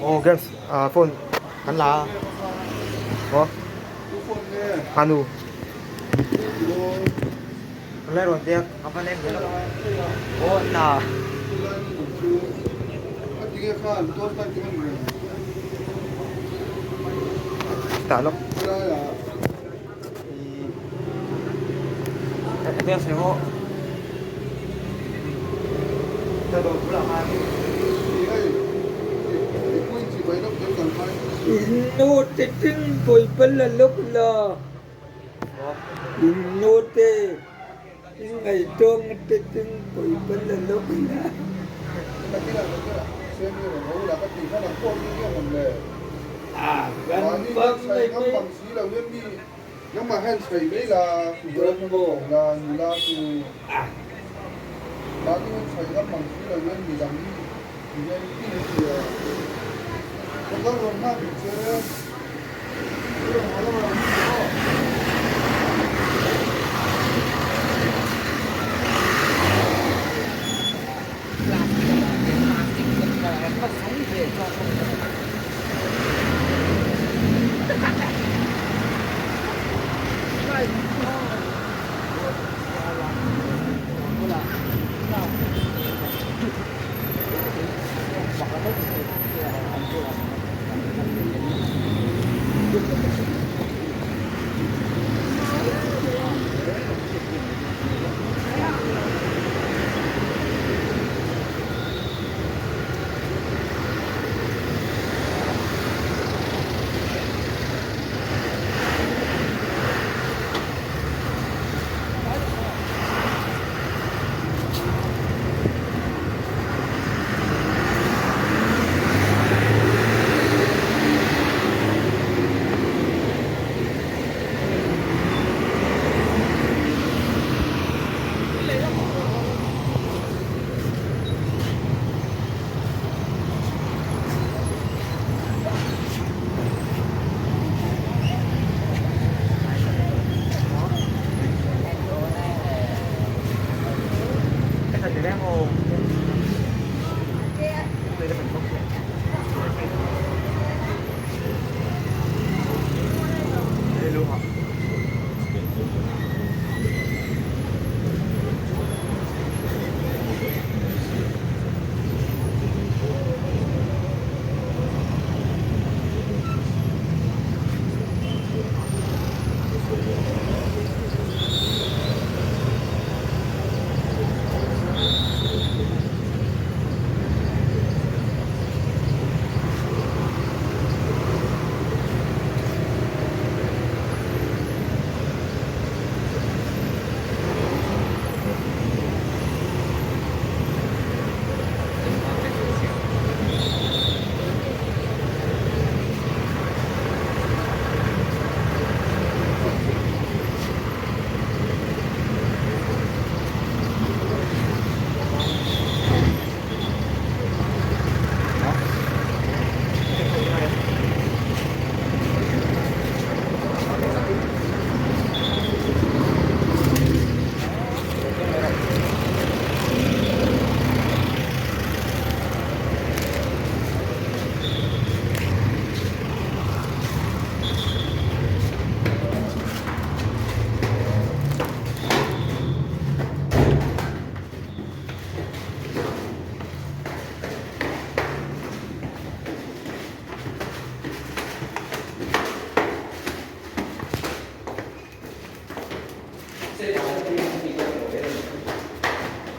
Oh girls phone kan la a anu lai rawn te a van em aw an la tah lawk Note tin pawipal a lawk la, note ngaihtuahna te tin pawipal a lawk la. A kan bang mai mai. Nangmah hian chhei mai la, Mizoram ka ko la, nula chu mahni hian chhei ngam mang si lo hian midang hi ti hian i ni ti a, ka kal rawn nghak rih che, i rawn haw lam rawn ni aw.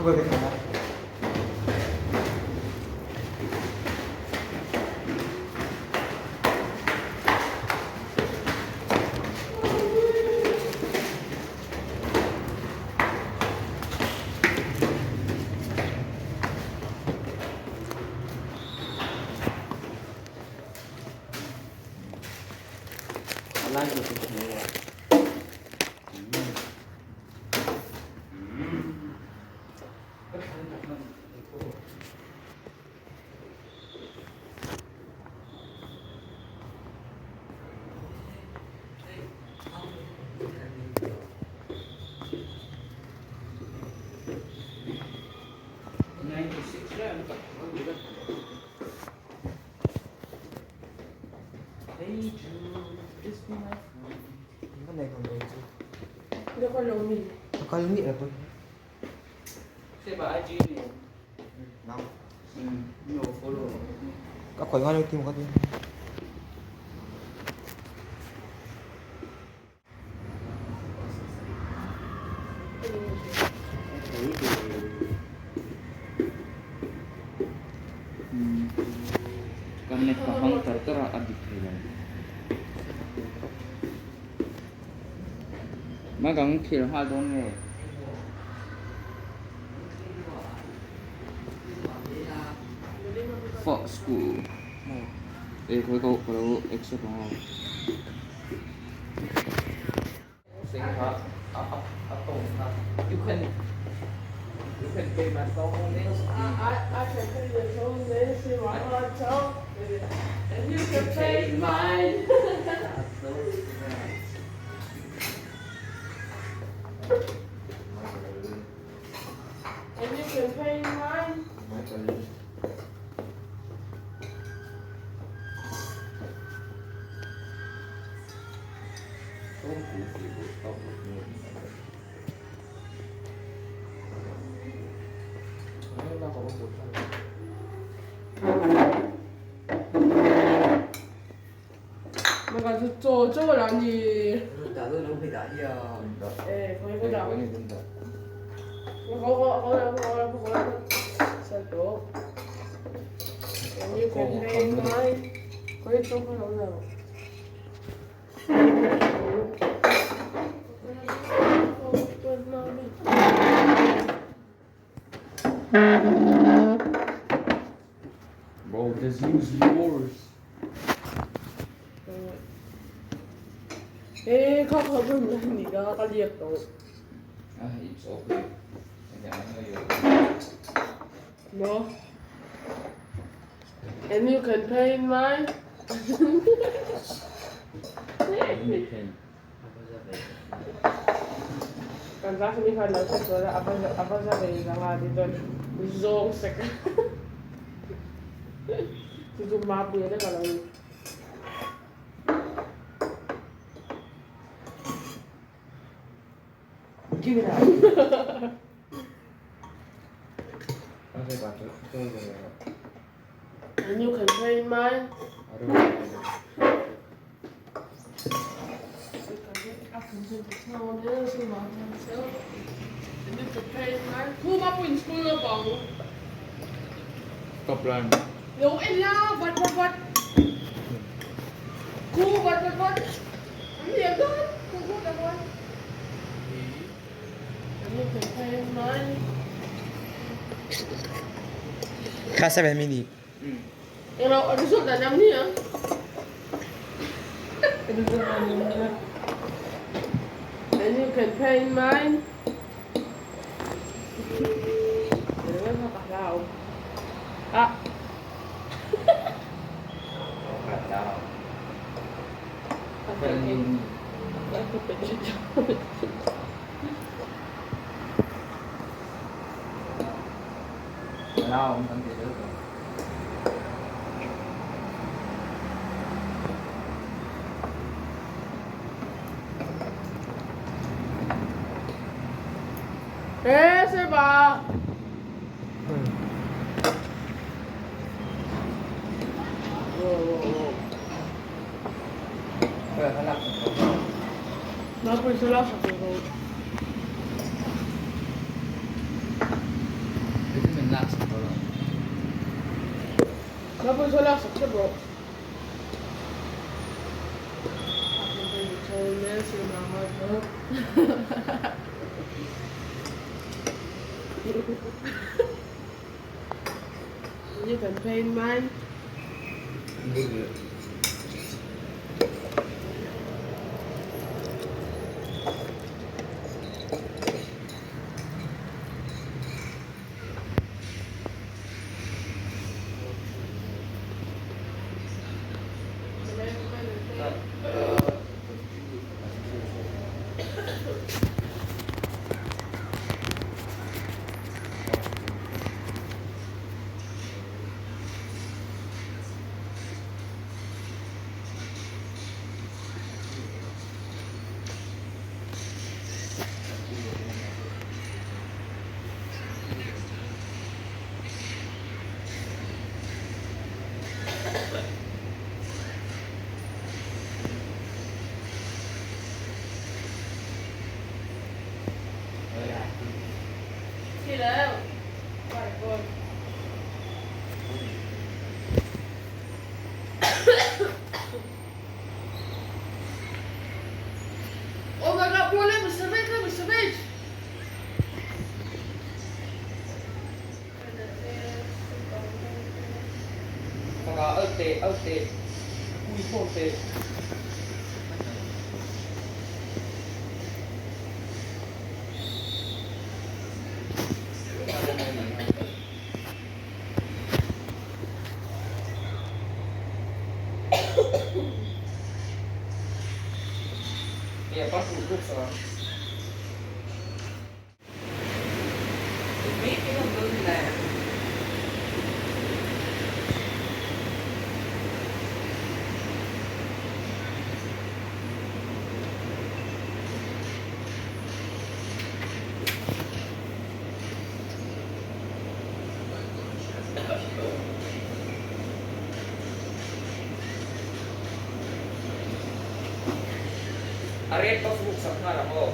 Ka khawi ngai lo tim ka ti. Kan net ka hmang tar tar a, a dik thei lo. Mai kan thlir nghal dawn nge? Fuck school. E khawi ka ka lo accept ang aw. You can you can pay my toenails. I I can pay your toenails in my heart toe, and you can pay mine. And you can pay mine. 那个是做做让你，哎，可以不打。我我我我我我想多。And you can pay mine. 可以做不了了。 Bro, this is yours. 诶，靠靠不唔你个个猎到。 Ah, it's okay. And I know you. No. And you can pay mine. You can. Kan za mi kha lo sa la ava ava za ve za nga di don zong sek. Chu chu ma pu ya ka lo. Give it up. And you can pay mine. And you can pay mine. Khu ma pu in school lo bang. Stop line. Yo ella what what what. Khu what what what. Am đó. Khu khu what what. And you can pay mine. Kha 7 minute. Pero result na namin niya. Result na namin niya. And you can pay mine. Ah. 没事吧？嗯。那不是老师说。You can paint mine. Oh my god, bro, let me savage, let me savage. Out there. Yeah, bus. Red box book sakna ramo.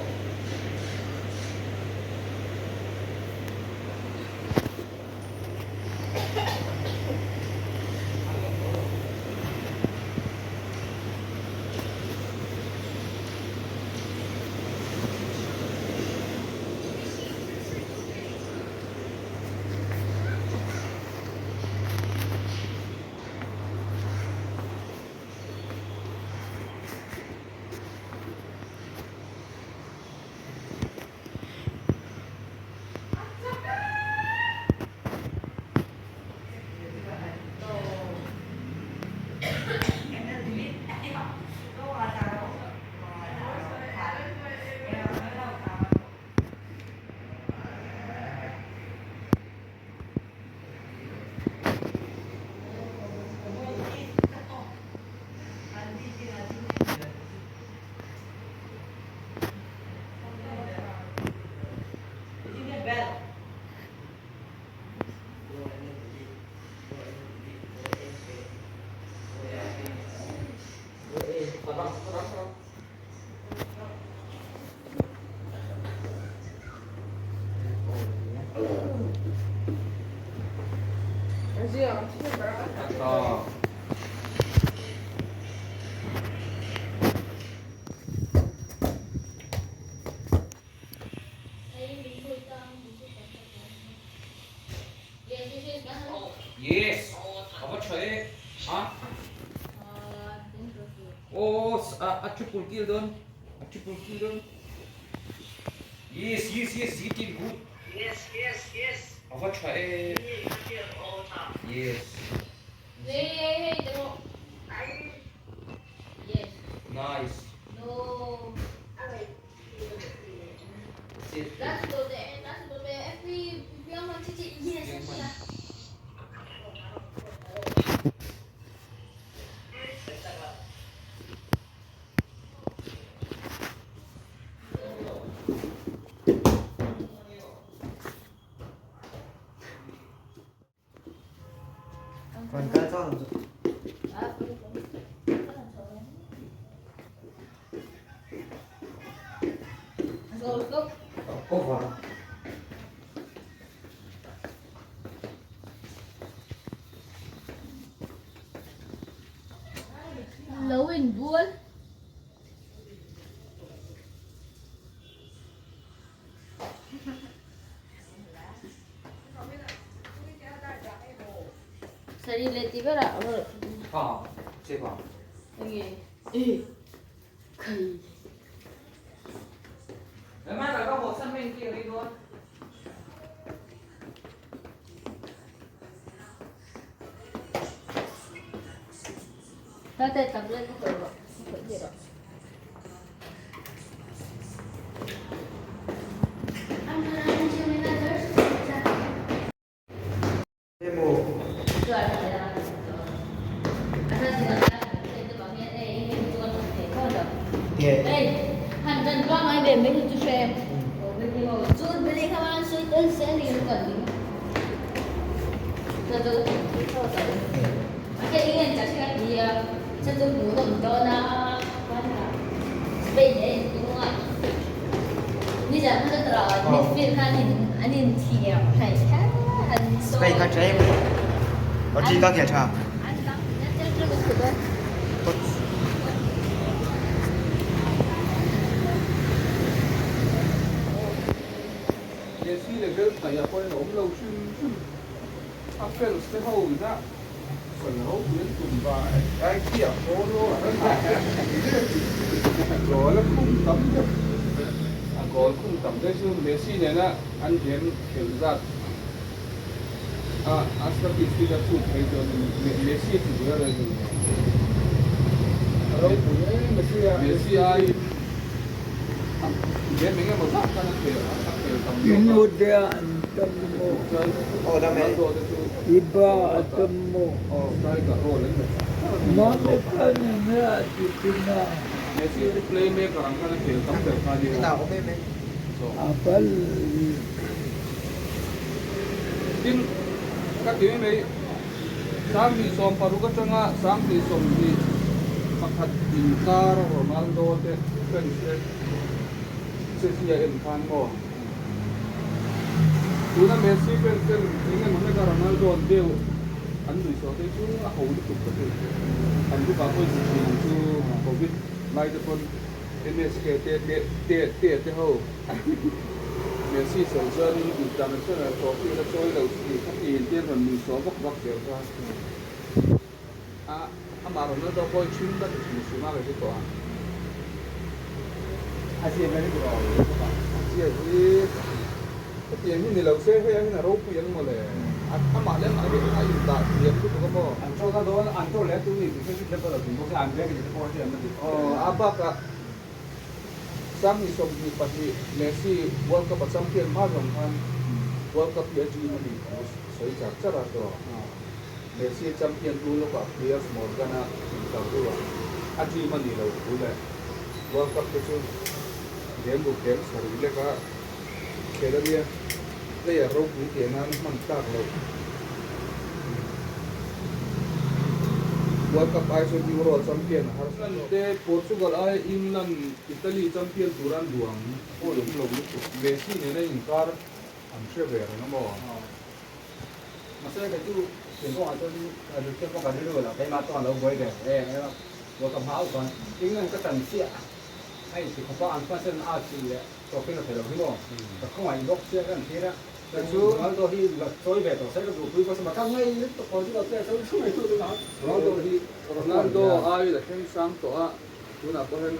Yes. Apa choy? Ha? Oh, a triple kill done. A triple kill done. Yes, yes, yes. He did good. Yes, yes, yes. Apa choy? Yes. Hey, hey, Yes. Nice. No. Let's go there. Let's go there. Every yes, yes. Let's go, let's go. Over. inbual. Sari leh tih berah enge khai. Tate tablet ka khawih rawh ka khawih tir rawh. Spain kha tlem Rodri ka khel tha. Messi level hnaih ah pawhin a awm lo hrim hrim. A fans te ho ina sawi ropui an tum va ai khi a haw lo a goal a khung tam deuh a goal khung tam deuh chu Messi nena an game khelh zat a a statistic a chhut phei chuan Messi chu ber a ni Ropui e Messi a Messi aiin game eng emaw zat khan a khel a khel tam zawk a. Inute an tam maw? Iba a tam maw? Mami khan enge a ti thin a? A pal. Tuna Messi fans ten eng emaw hleka Ronaldo an deuh an nuih sawh te chu a ho lutuk ka ti. An bukah pawh in thin ang chu Covid lai te pawn MSK te te te te te ho Messi sawi chuan international trophy la chawi lo chi kha tiin te an rawn nuih sawh vak vak zel kha. A amah Ronaldo pawh hi thin ka ti hrim hrim a ka hre tawh a. A zia ber hi rawh a zia hi hetiang hi ni lo se hei ang hian a ropui ang maw le amah leh amah hi a indah thiam lutuk a maw. An tawk a dawn an tawk leh a tu ni tih hre thiam pawh lo thin bawk se an bag ni te pawh hriat na dik. Aw a bakah 2022 Messi World Cup a champion hma zawng khan World Cup hi a dream a ni thu sawi char char a tawh. Messi champion hnu lawkah Piers Morgan-a interview ah a dream a nih loh thu leh World Cup te chu game ruk game sarih leka khel a nia, player ropui tih nan hman tlak loh. World Cup ai chuan Euro champion a harsa zawk. Te Portugal ai England, Italy champion tur an duh ang aw lawm lo lutuk. Messi nena inkar an hre ve reng a maw? Mahse kei chu thian kawngah chuan thian pawh ka rilru lo, keimah chuan lo buai ve em em a, buai ka hma auh chuan England ka tan chiah a inti khawp a, an fans ten a chilh leh tawpin a thei lo hi maw, ka khawngaih bawk chiah ka inthlir a, chuan Ronaldo hi la chawi ve tawh se ka duhpui bawk se, ka ngei lutuk tawh chu lo player chu thu mai tu chu Ronaldo hi Ronaldo ai la thleng sang tawh a, tunah pawh hian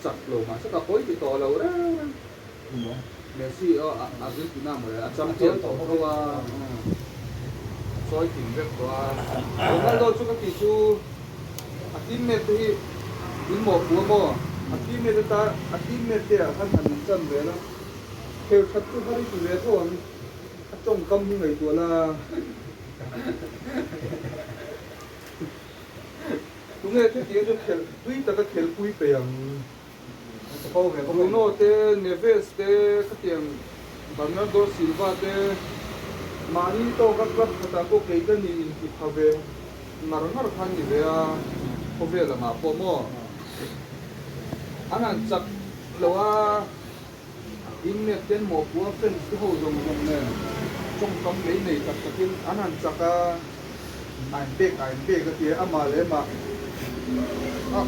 chak lo mahse ka pawi ti tawh lo reng reng. Messi aw Argentina mawle a champion tawh tho a, a chawi tling vek tawh a. Ronaldo chu ka tih chu a teammate te hi in mawhpuh a maw? A teammate te ta a teammate te ah khan han in chan vel a, khel that chu har i ti ve tho ang, a tawngkam hi ngaihtuah la. Tunge thutiang chu khelh tui taka khelpui peih ang? Bruno te, Neves te, khatiang Bernardo Silva te mahni tawka club khatah pawh kei ka ni inti pha ve ngar ngar kha ni ve a, khawvel angah pawh maw an han chak lo a, Inmet ten mawhpua fans te ho zawng zawng nen tawngkam mei nei tak takin an han chak a, a inpek a inpek a tia amah leh mah. A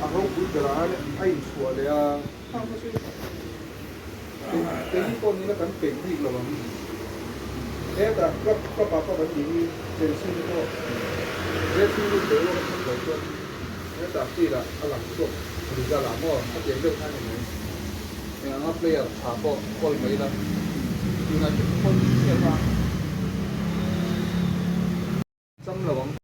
a ropui berah hian a inchhuah leh a, khang kha chu keini pawh nila kan peih bik lo ang. Hetah club club ah pawh kan tih hi Chelsea te pawh dressing room boruak a that loh chuan hetah field ah a lang chhuak result ah maw khatiang deuh khan a ni mai. Eng anga player tha pawh kawl mai ila United pawn chhiat a.